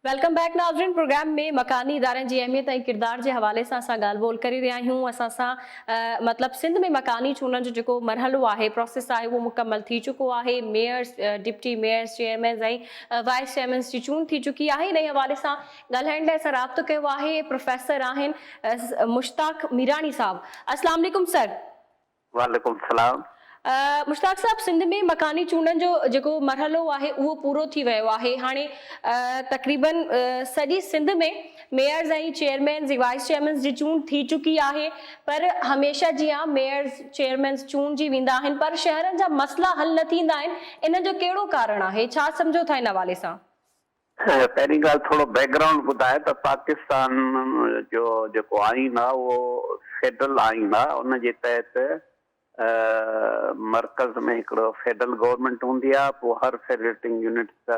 Welcome back ناظرين programme ۾ مڪاني ادارن جي اهميت ۽ ڪردار جي حوالي سان اسان ڳالهه ٻولهه ڪري رهيا آهيون اسان سان مطلب سنڌ ۾ مڪاني چونڊن جو جيڪو مرحلو آهي پروسيس آهي اهو مڪمل ٿي چڪو آهي mayors deputy mayors chairmen ۽ vice chairmen جي چونڊ ٿي چڪي آهي انهي حوالي سان ڳالهائڻ لاء اسان رابطو ڪيو آهي پروفيسر آهن مشتاق ميراڻي صاحب السلام عليڪم سر. وعليڪم السلام. مشتاق صاحب سنڌ ۾ مڪاني چونڊن جو جيڪو مرحلو آهي اهو پورو ٿي ويو آهي هاڻي تقريبن سڄي Sindh ۾ mayors ۽ chairmans vice chairmen جي چونڊ ٿي چڪي آهي پر هميشه جيان ميئرز چيئرمينز چونڊجي ويندا آهن پر شهرن جا مسئلا حل نه ٿيندا آهن ان جو ڪهڙو ڪارڻ آهي ڇا سمجهو ٿا ان حوالي سان؟ پهرين ڳالهه ٿورو بيڪ گرائونڊ ٻڌاء ته پاڪستان جو جيڪو آئين آهي اهو فيڊرل آئين آهي ان جي تحت مرڪز ۾ هڪڙو فيڊرل گورنمينٽ هوندي آهي پوء هر فيڊريٽنگ يونٽس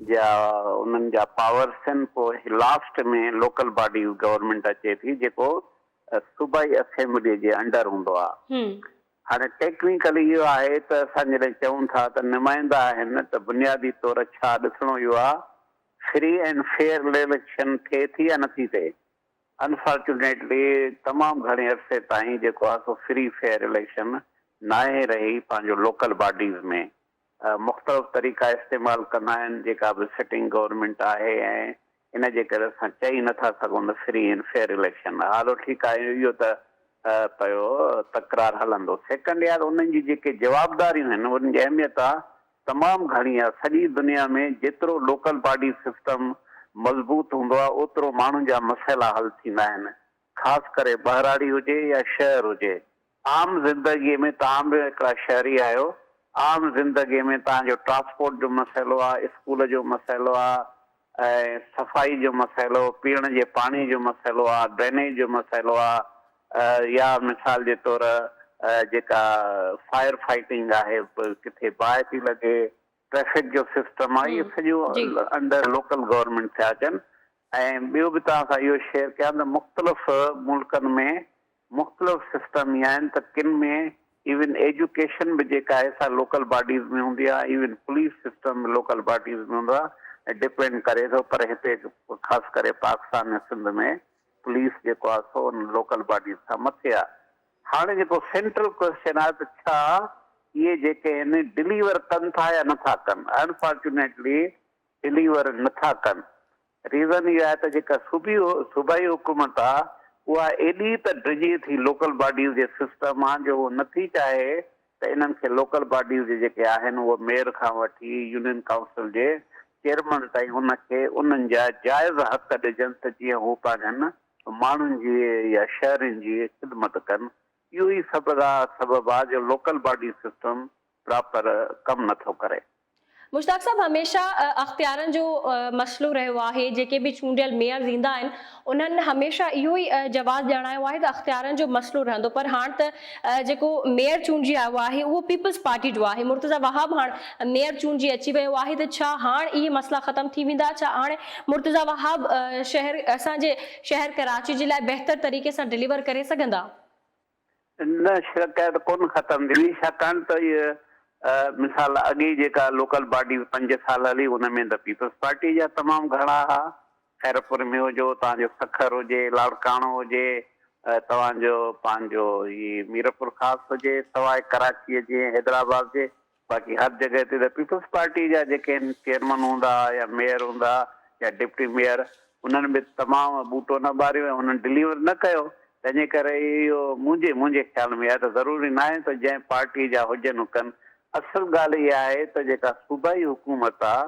جا انهن جا پاورس ٿين پوء لاسٽ ۾ لوڪل باڊيز گورنمينٽ اچي ٿي جيڪو صوبائي اسيمبلي جي انڊر هوندو آهي. هاڻي ٽيڪنيڪلي اهو آهي ته اسان جڏهن چئون ٿا ته نمائندا آهن ته بنيادي طور ڇا ڏسڻو اهو آهي فري اينڊ فيئر اليڪشن ٿئي ٿي يا نٿي ٿئي. انفارچونيٽلي تمام گهڻي عرصي تائين جيڪو آهي سو فري فيئر اليڪشن ناهي رهي پنهنجو لوڪل باڊيز ۾. مختلف طريقا استعمال ڪندا آهن جيڪا به سٽنگ گورنمينٽ آهي ۽ ان جي ڪري اسان چئي نه ٿا سگهون ته فري اينڊ فيئر اليڪشن آهي هلو ٺيڪ آهي اهو ته پيو تڪرار هلندو سيڪنڊ يار انهن جي جيڪي جوابداريون آهن انهن جي اهميت آهي تمام گهڻي آهي سڄي دنيا ۾ جيترو لوڪل باڊي سسٽم مضبوط هوندو آهي اوترو ماڻهن جا مسئلا حل ٿيندا آهن خاص ڪري ٻهراڙي هجي يا شهر هجي عام زندگيء ۾ توهان به هڪڙا شهري آهيو، عام زندگيء ۾ توهان جو ٽرانسپورٽ جو مسئلو آ، اسڪول جو مسئلو آ ۽ صفائي جو مسئلو، پيئڻ جي پاڻي جو مسئلو آ، ڊرينيج جو مسئلو آ يا مثال جي طور جيڪا فائر فائٽنگ آهي، ڪٿي باهه ٿي لڳي، ٽريفڪ جو سسٽم آ، اهي سڄو انڊر لوڪل گورنمينٽ ٿيا اچن ۽ ٻيو به توهان سان اهو شيئر ڪيان ته مختلف ملڪن ۾ مختلف سسٽم ائين آهن ته ڪن ۾ ايون ايجوڪيشن به جيڪا آهي سا لوڪل باڊيز ۾ هوندي آهي ايون پوليس سسٽم به لوڪل باڊيز ۾ هوندو آهي ۽ ڊپينڊ ڪري ٿو پر هتي خاص ڪري پاڪستان ۽ سنڌ ۾ پوليس جيڪو آهي سو ان لوڪل باڊيز کان مٿي آهي هاڻي جيڪو سينٽرل ڪوئسچن آهي ته ڇا اهي جيڪي آهن ڊليور ڪن ٿا يا نٿا ڪن انفارچونيٽلي ڊليور نٿا ڪن. ريزن اهو آهي ته جيڪا صوبي صوبائي حڪومت آ اها ايڏي ته ڊڄي ٿي لوڪل باڊيز جي سسٽم مان جو هو نٿي چاهي ته انهن کي لوڪل باڊيز جي جيڪي آهن اهو ميئر کان وٺي يونين ڪائونسل جي چيئرمن تائين ان کي انهن جا جائز حق ڏجن ته جيئن هو پنهنجن ماڻهن جي يا شهرين جي خدمت ڪن. اهو ئي سبب آ جو لوڪل باڊي سسٽم پراپر ڪم نٿو ڪري. مشتاق صاحب هميشه اختيارن جو مسئلو رهيو آهي جيڪي به چونڊيل ميئرز ايندا آهن انهن هميشه اهو ئي جواز ڄاڻايو آهي ته اختيارن جو مسئلو رهندو پر هاڻ ته جيڪو ميئر چونڊجي آيو آهي اهو پيپلز پارٽي جو آهي مرتضيٰ وهاب هاڻ ميئر چونڊجي اچي ويو آهي ته ڇا هاڻ اهي مسئلا ختم ٿي ويندا ڇا هاڻ مرتضيٰ وهاب شهر اسان جي شهر ڪراچي جي لاء بهتر طريقي سان ڊليور ڪري سگهندا؟ نه شڪايت ڪونه ختم ٿيندي ڇاڪاڻ ته اهي مثال اڳي جيڪا لوڪل باڊيز پنج سال هلي ان ۾ ته پيپلز پارٽي جا تمام گهڻا ها خيرپور ۾ هجو توهان جو سکر هجي لاڙڪاڻو هجي توهان جو پنهنجو هي ميرپور خاص هجي سواء ڪراچي جي حيدرآباد جي باقي هر جڳهه تي ته پيپلز پارٽي جا جيڪي آهن چيئرمن هوندا يا ميئر هوندا يا ڊپٽي ميئر انهن به تمام ٻوٽو نه ٻاريو ۽ انهن ڊليور نه ڪيو تنهن جي ڪري اهو منهنجي منهنجي خيال ۾ آهي ته ضروري ناهي ته جنهن پارٽي جا هجن ڪن اصل ڳالهه اها آهي ته جيڪا صوبائي حڪومت آهي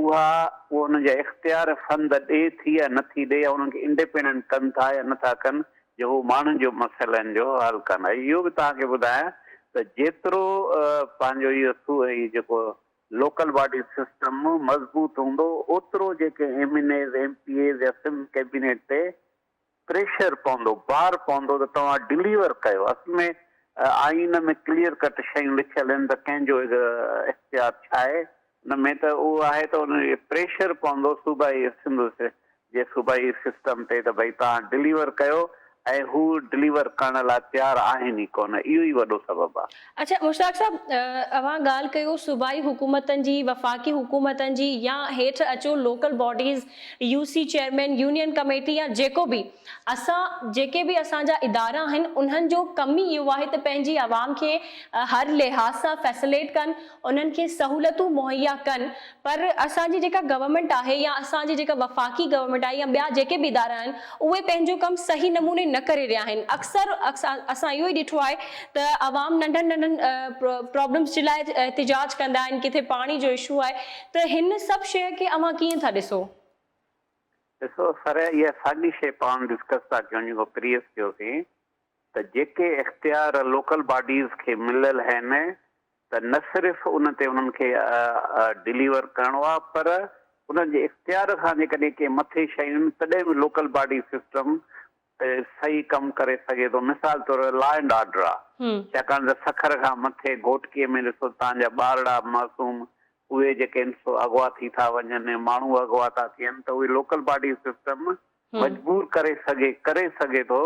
اها اهو انهن جا اختيار فند ڏي ٿي يا نه ٿي ڏي يا انهن کي انڊيپينڊنٽ ڪن ٿا يا نه ٿا ڪن جو هو ماڻهن جو مسئلن جو حل ڪن ۽ اهو به توهان کي ٻڌايان ته جيترو پنهنجو اهو هي جيڪو لوڪل باڊي سسٽم مضبوط هوندو اوترو جيڪي M N As M P As يا سنڌ ڪيبينيٽ تي پريشر پوندو، بار پوندو ته توهان ڊليور ڪيو. اصل ۾ آئين ۾ ڪليئر ڪٽ شيون لکيل آهن ته ڪنهن جو اختيار ڇا آهي ان ۾ ته اهو آهي ته ان جو پريشر پوندو صوبائي سنڌ جي صوبائي سسٽم تي ته ڀئي توهان ڊليور ڪيو ۽ هو ڊليور ڪرڻ لاء تيار آهن ئي ڪونه اهو ئي وڏو سبب آهي. اڇا مشتاق صاحب اوهان ڳالهه ڪيو صوبائي حڪومتن جي وفاقي حڪومتن جي يا هيٺ اچو local bodies U C chairman union committee يا جيڪو به اسان جيڪي به اسان جا ادارا آهن انهن جو ڪم ئي اهو آهي ته پنهنجي عوام کي هر لحاظ سان فيسليٽ ڪن انهن کي سهولتون مهيا ڪن پر اسان جي جيڪا گورنمينٽ آهي يا اسان جي جيڪا وفاقي گورنمينٽ آهي يا ٻيا جيڪي به ادارا آهن اهي پنهنجو ڪم صحيح نموني نه ڪري رهيا آهن اڪثر اسان اهو ئي ڏٺو آهي ته عوام ننڍن ننڍن پرابلمز جي لاء احتجاج ڪندا آهن ڪٿي پاڻي جو اشو آهي ته هن سڀ شيء کي اوهان ڪيئن ٿا ڏسو؟ ڏسو سر اها ساڳي شيء پاڻ ڊسڪس ٿا ڪيون جيڪو پريس ڪيوسين ته جيڪي اختيار لوڪل باڊيز کي مليل هين ته نه صرف ان تي انهن کي ڊليور ڪرڻو آهي پر انهن جي اختيار کان جيڪڏهن ڪي مٿي شيون آهن تڏهن به لوڪل باڊي سسٽم صحيح ڪم ڪري سگهي ٿو مثال طور لا اينڊ آرڊر آهي ڇاڪاڻ ته سکر کان مٿي گهوٽڪي ۾ ڏسو تان جا ٻارڙا معصوم اهي جيڪي آهن سو اغوا ٿي ٿا وڃن ماڻهو اغوا ٿا ٿين ته اهي لوڪل باڊي سسٽم مجبور ڪري سگهي ڪري سگهي ٿو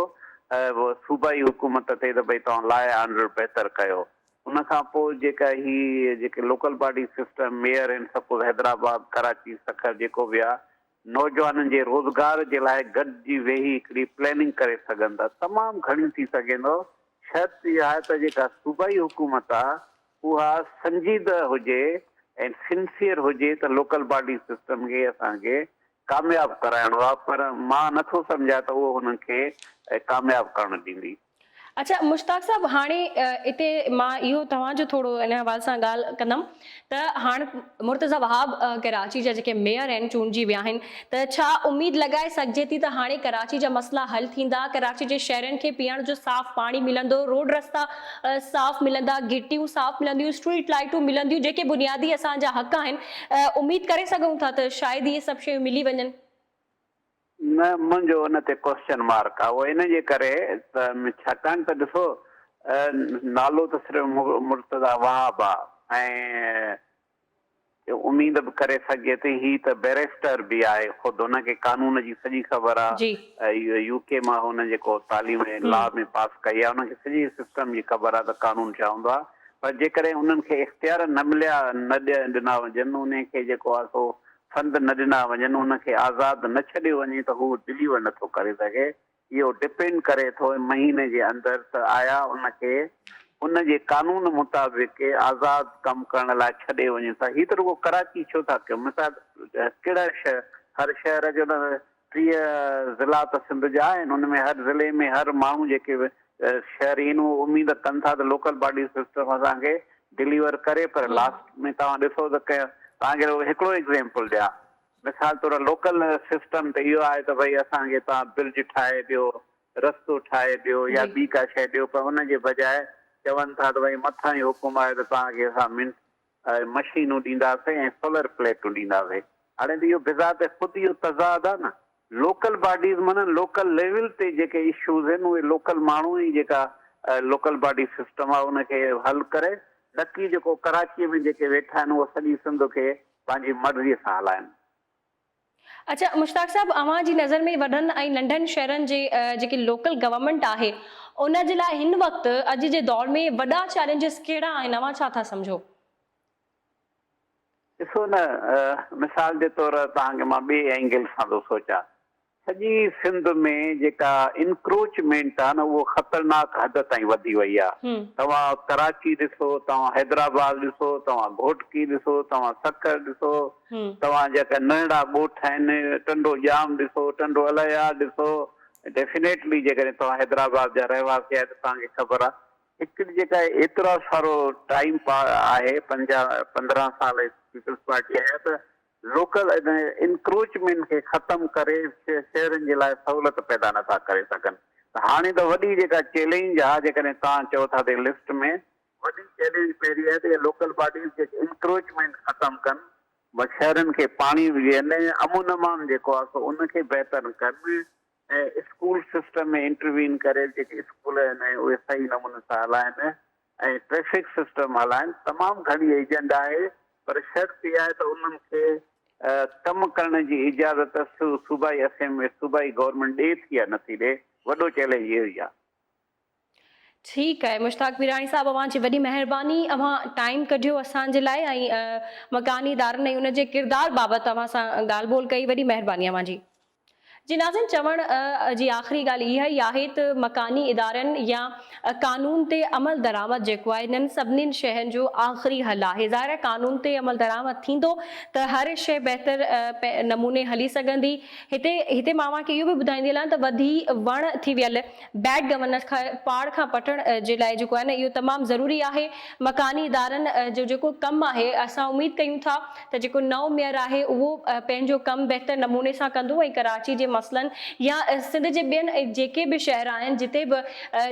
صوبائي حڪومت تي ته ڀئي توهان لا ۽ آرڊر بهتر ڪيو ان کان پوء جيڪا هي جيڪي لوڪل باڊي سسٽم ميئر آهن سپوز حيدرآباد ڪراچي سکر جيڪو به آهي نوجوانن جي روزگار جي لاء گڏجي ويهي هڪڙي پلاننگ ڪري سگهن ٿا تمام گهڻيون ٿي سگهي ٿو شرط اها آهي ته جيڪا صوبائي حڪومت آهي اها سنجيده هجي ۽ سنسيئر هجي ته لوڪل باڊي سسٽم کي اسان کي ڪامياب ڪرائڻو آهي پر مان نه ٿو سمجهان ته اهو هنن کي ڪامياب ڪرڻ ڏيندي. اڇا مشتاق صاحب هاڻي اتي مان اهو توهان جو ٿورو ان حوالي سان ڳالهه ڪندم ته هاڻ مرتضيٰ وهاب ڪراچي جا جيڪي ميئر آهن چونڊجي ويا آهن ته ڇا اميد لڳائي سگهجي ٿي ته هاڻي ڪراچي جا مسئلا حل ٿيندا ڪراچي جي شهرين کي پيئڻ جو صاف پاڻي ملندو روڊ رستا صاف ملندا گهٽيون صاف ملنديون اسٽريٽ لائيٽون ملنديون جيڪي بنيادي اسان جا حق آهن اميد ڪري سگهون ٿا ته شايد اهي سڀ شيون ملي وڃن. نه منهنجو ان تي ڪوسچن مارڪ آهي اهو ان جي ڪري ته ڇاڪاڻ ته ڏسو نالو ته صرف مرتضيٰ وهاب آهي ۽ اميد به ڪري سگهجي ٿي هي ته بئريسٽر به آهي خود هن کي قانون جي سڄي خبر آهي يو ڪي مان هن جيڪو تعليم لا ۾ پاس ڪئي آهي هن کي سڄي سسٽم جي خبر آهي ته قانون ڇا هوندو آهي پر جيڪڏهن انهن کي اختيار نه مليا نه ڏنا وڃن انهي کي جيڪو آهي سو فند نه ڏنا وڃن ان کي آزاد نه ڇڏيو وڃي ته هو ڊليور نه ٿو ڪري سگهي اهو ڊپينڊ ڪري ٿو مهيني جي اندر ته آيا ان کي ان جي قانون مطابق آزاد ڪم ڪرڻ لاء ڇڏي وڃي ٿا هي ته رڳو ڪراچي ڇو ٿا ڪيو مثال ڪهڙا شهر هر شهر جو نه 30 ضلعا ته سنڌ جا آهن ان ۾ هر ضلعي ۾ هر ماڻهو جيڪي شهري آهن اهي اميد ڪن ٿا ته لوڪل باڊي سسٽم اسان کي ڊليور ڪري پر لاسٽ ۾ توهان ڏسو ته توهان کي رڳو هڪڙو ايگزيمپل ڏيان مثال طور لوڪل سسٽم ته اهو آهي ته ڀئي اسان کي توهان برج ٺاهي ڏيو رستو ٺاهي ڏيو يا ٻي ڪا شيء ڏيو پر ان جي بجاء چون ٿا ته ڀئي مٿان ئي حڪم آهي ته توهان کي اسان منٽ مشينون ڏينداسين ۽ سولر پليٽون ڏينداسين. هاڻي ته اهو بذات خود اهو تضاد آهي نه. لوڪل باڊيز معنيٰ لوڪل ليول تي جيڪي اشوز آهن اهي لوڪل ماڻهو ئي جيڪا لوڪل باڊي سسٽم آهي ان کي حل ڪري نه ڪي جيڪو ڪراچيء ۾ جيڪي ويٺا آهن اهي سڄي سنڌ کي پنهنجي مرضيء سان هلائن. اڇا مشتاق صاحب اوهان جي نظر ۾ وڏن ۽ ننڍن شهرن جي جيڪي لوڪل گورنمينٽ آهي ان جي لاء هن وقت اڄ جي دور ۾ وڏا چئلينجز ڪهڙا آهن اوهان ڇا ٿا سمجهو؟ ڏسو نه مثال جي طور توهان کي مان ٻئي اينگل سان ٿو سوچان سڄي سنڌ ۾ جيڪا انڪروچمينٽ آهي نه اهو خطرناڪ حد تائين وڌي وئي آهي توهان ڪراچي ڏسو توهان حيدرآباد ڏسو توهان گهوٽڪي ڏسو توهان سکر ڏسو توهان جيڪا ننڍڙا ڳوٺ آهن ٽنڊو ڄام ڏسو ٽنڊو الهيار ڏسو ڊيفينيٽلي جيڪڏهن توهان حيدرآباد جا رهواسي آهيو ته توهان کي خبر آهي هڪ جيڪا ايترا سارو ٽائيم آهي 50 15 سال پيپلز پارٽي آهي ته لوڪل انڪروچمينٽ کي ختم ڪري شهرين جي لاء سهولت پيدا نٿا ڪري سگهن ته هاڻي ته وڏي جيڪا چئلينج آهي جيڪڏهن توهان چئو ٿا ته لسٽ ۾ وڏي چئلينج پهرين آهي ته اهي لوڪل باڊيز جيڪي انڪروچمينٽ ختم ڪن، شهرين کي پاڻي به ڏين، امن امان جيڪو آهي سو ان کي بهتر ڪن ۽ اسڪول سسٽم ۾ انٽروين ڪري جيڪي اسڪول آهن ۽ اهي صحيح نموني سان هلائن ۽ ٽريفڪ سسٽم هلائن. تمام گهڻي ايجنڊا آهي پر شرط اها آهي ته انهن کي ڪم ڪرڻ جي اجازت صوبائي اسيمبلي صوبائي گورنمينٽ ڏي ٿي يا نٿي ڏي. وڏو چئلينج اهو ئي آهي. ٺيڪ آهي مشتاق پيراڻي صاحب اوهان جي وڏي مهرباني اوهان ٽائيم ڪڍيو اسان جي لاء ۽ مڪاني ادارن ۽ ان جي ڪردار بابت اوهان سان ڳالهه ٻولهه ڪئي وڏي مهرباني اوهان جي. جي ناظرين چوڻ جي آخري ڳالهه اها ئي آهي ته مڪاني ادارن يا قانون تي عمل درآمد جيڪو آهي انهن سڀني شين جو آخري حل آهي ظاهر آهي قانون تي عمل درآمد ٿيندو ته هر شيء بهتر نموني هلي سگهندي هتي هتي مان اوهان کي اهو به ٻڌائيندي هلان ته وڌي وڻ ٿي ويل بيڊ گورننس کي پاڙ کان پٽڻ جي لاء جيڪو آهي نه اهو تمام ضروري آهي مڪاني ادارن جو جيڪو ڪم آهي اسان اميد ڪيون ٿا ته جيڪو نئون ميئر آهي اهو پنهنجو ڪم بهتر نموني سان ڪندو ۽ ڪراچي جي مسئلن يا سنڌ جي ٻين جيڪي به شهر آهن جتي به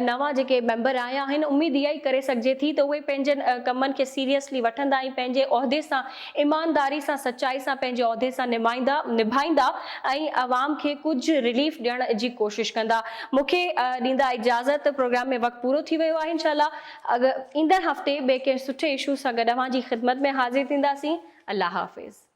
نوان جيڪي ميمبر آيا آهن اميد اها ئي ڪري سگهجي ٿي ته اهي پنهنجن ڪمن کي سيريسلي وٺندا ۽ پنهنجي عهدي سان ايمانداري سان سچائي سان پنهنجي عهدي سان نمائندا نڀائيندا ۽ عوام کي ڪجهه رليف ڏيڻ جي ڪوشش ڪندا مون کي ڏيندا اجازت پروگرام ۾ وقت پورو ٿي ويو آهي انشاء الله ايندڙ هفتي ٻئي ڪنهن سٺي اشو سان گڏ اوهان جي خدمت ۾ حاضر ٿينداسين الله حافظ.